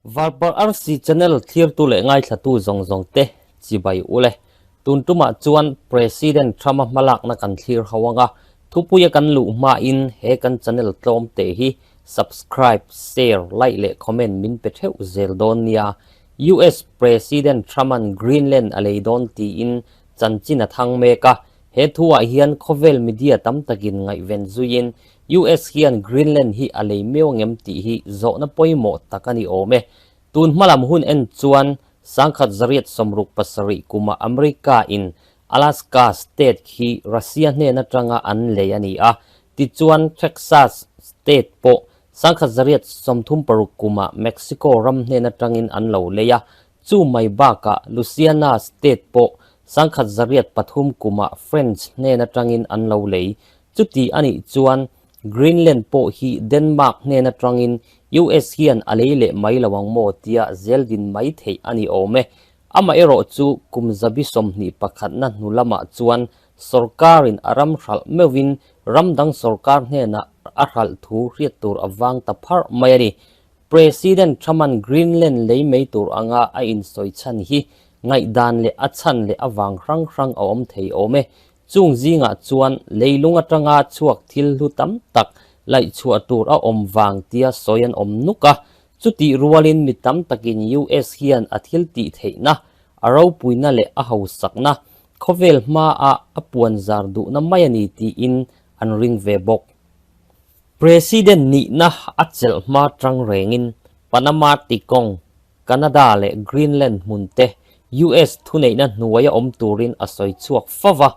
Varparh RC channel thlirtu leh ngaithlatu zawng zawng te chibai ule. Tun tumah chuan President Trump-a hmalakna kan thlir ho anga thupuia kan luh hmain he kan channel tlawm te hi subscribe, share, like leh comment min pe theuh zel dawn nia. US President Trump-a'n Greenland a lei dawn tiin chanchin a thang mek a, he thuah hian khawvel media tam takin ngaihven zuiin US hian Greenland hi a lei meu angem tih hi zawhna pawimawh tak a ni awm e. Tun hmalam hun en chuan 1967 kuma America in Alaska state khi Russia hnen atanga an lei a ni a, tichuan Texas state pawh 1936 kuma Mexico ram hnen atangin an lo lei a, chu mai bakah Louisiana state pawh 1903 kuma French hnen atangin an lo lei. Chuti a nih chuan Greenland pawh hi Denmark hnen atangin US hian a lei leh mai lo ang maw tia zel din mai theih a ni awm e. Amaherawh chu kum zabi sawmhnih pakhatna hnu lamah chuan sorkarin a ram hralh meuhin ram dang sorkar hnenah a hralh thu hriat tur a vang ta pharh mai a ni. President Trump-a'n Greenland lei mai tur anga a insawi chhan hi ngaihdan leh a chhan leh avang hrang hrang a awm thei awm e. Chung zingah chuan leilung atanga chhuak thil hlu tam tak laihchhuah tur a awm vang tia sawi an awm nuk a. Chutih rualin mi tam takin US hian a thil tih theihna, a ropuina leh a hausakna khawvel hmaah a puan zar duhna mai a ni tiin an ring ve bawk. President nihna a chelh hma tang rengin Panama tikawng Canada leh Greenland hmun te US thuneihna hnuaia awm turin a sawi chhuak fo va,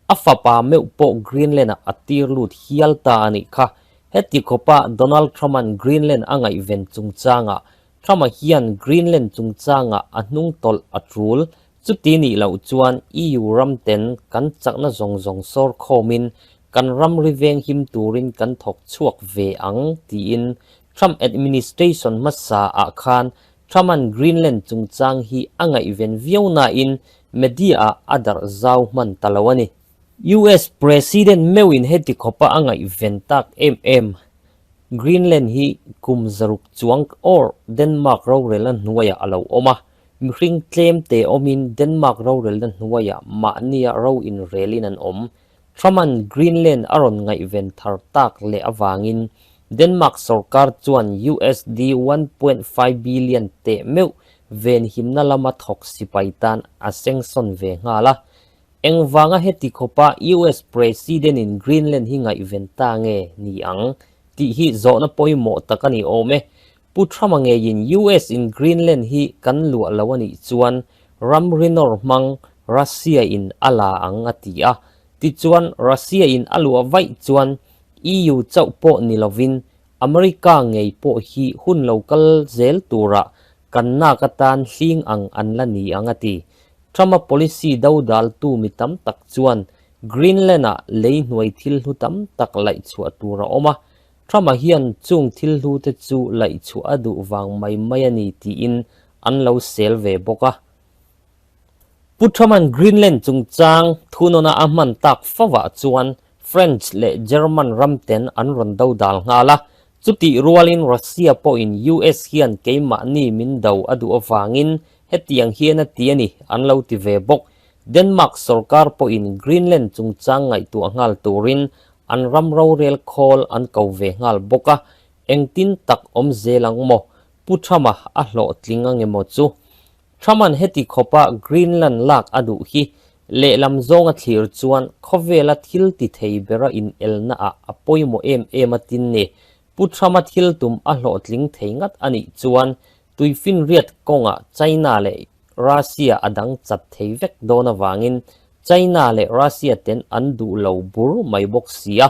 a fapa meuh pawh Greenland-ah a tir lut hial ta a nih kha. Heti khawpa Donald Trump-a'n Greenland a ngaihven chungchangah Trump-a hian Greenland chungchangah a hnung tawlh a tul, chuti nih loh chuan EU ram ten kan chakna zawng zawng sawr khawmin kan ramri veng him turin kan thawk chhuak ve ang tiin Trump administration hmasa ah khan Trump-a'n Greenland chungchang hi a ngaihven viau nain media ah a darh zau hman ta lo a ni. US President meuhin heti khawpa a ngaihven tak em em Greenland hi kum zaruk chuang or Denmark rorelna hnuaiah a lo awm a, mihring tlem te awmin Denmark rorelna hnuaiah mahnia ro inrelin an awm. Trump-a'n Greenland a rawn ngaihven thar tak leh avangin Denmark sorkar chuan USD 1.5 billion teh meuh venhimna lama thawk sipai tan a sengsawn ve nghal a. Engvanga heti khawpa US President-in Greenland hi ngaihven ta nge ni ang tih hi zawhna pawimawh tak a ni awm e. Pu Trump-a ngeiin US-in Greenland hi kan luah lo a nih chuan ramri nawr hmang Russia-in a la ang a ti a. Tichuan, Russia-in a luah vaih chuan EU chauh pawh ni lovin America ngei pawh hi hun lo kal zel turah kan nak atan hling ang an la ni ang a ti. Trump-a policy dodaltu mi tam tak chuan Greenland-ah lei hnuai thil hlu tam tak laihchhuah tur a awm a, Trump-a hian chung thil hlu te chu laihchhuah a duh vang mai mai a ni tiin an lo sel ve bawk a. Pu Trump-a'n Greenland chungchang thunawna a hman tak fovah chuan French leh German ramten an rawn dodal nghal a, chutih rualin Russia pawhin US hian keimahni min do a duh avangin hetiang hian a ti a ni an lo ti ve bawk. Denmark sorkar pawhin Greenland chungchang ngaihtuah nghal turin an ram rorel khawl an ko ve nghal bawk a, engtin tak awm zel ang maw? Pu Trump-a a hlawhtling angemaw chu? Trump-a'n heti khawpa Greenland lak a duh hi lehlam zawnga thlir chuan khawvela thil ti thei bera inelnaah a pawimawh em em a tin ni. Pu Trump-a thil tum a hlawhtling thei ngat a nih chuan tuifinriat kawngah China leh Russia a dang chat thei vek dawn avangin China leh Russia ten an duh lo bur mai bawk si a.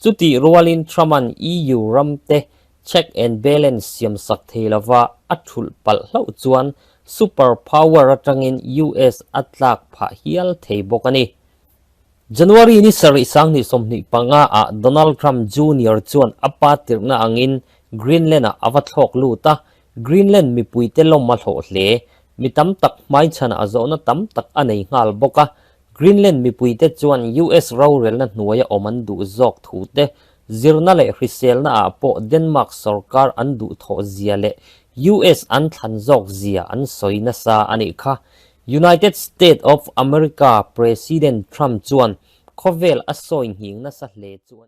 Chutih rualin Trump-a'n EU ramte Check and balance siam sak thei lova a thulh palh hlauh chuan super power atangin US a tlak phah hial thei bawk a ni. January ni sarih 2025 ah Donald Trump Junior chuan a pa tirhna angin Greenland ah a va thlawk lut a, Greenland mipuite lawm a hlawh hle. Mi tam tak hmaichhanah a zawhna tam tak a nei nghal bawk a, Greenland mipuite chuan US rorelna hnuaia awm an duh zawk thu te, zirna leh hriselna ah pawh Denmark sorkar an duh thawh zia leh US an thlan zawk zia an sawi nasa a nih kha. United State of America President Trump chuan khawvel a sawi nghing nasa hle chu a ni.